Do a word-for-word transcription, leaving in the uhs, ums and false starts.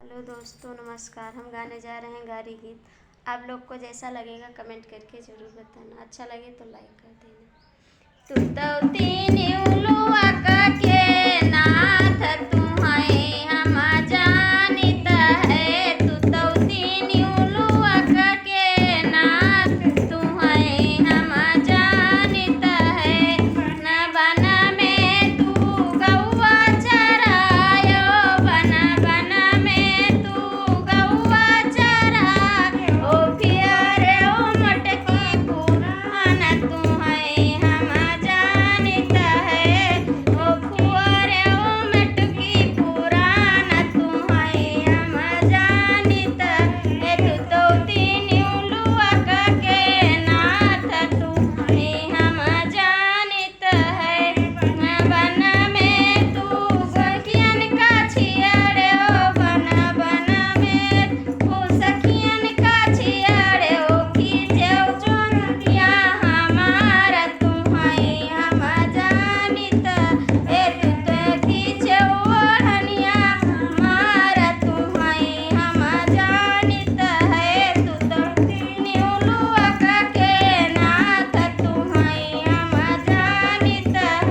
हेलो दोस्तों, नमस्कार। हम गाने जा रहे हैं गारी गीत। आप लोग को जैसा लगेगा, कमेंट करके ज़रूर बताना। अच्छा लगे तो लाइक कर देना। तू तो तीन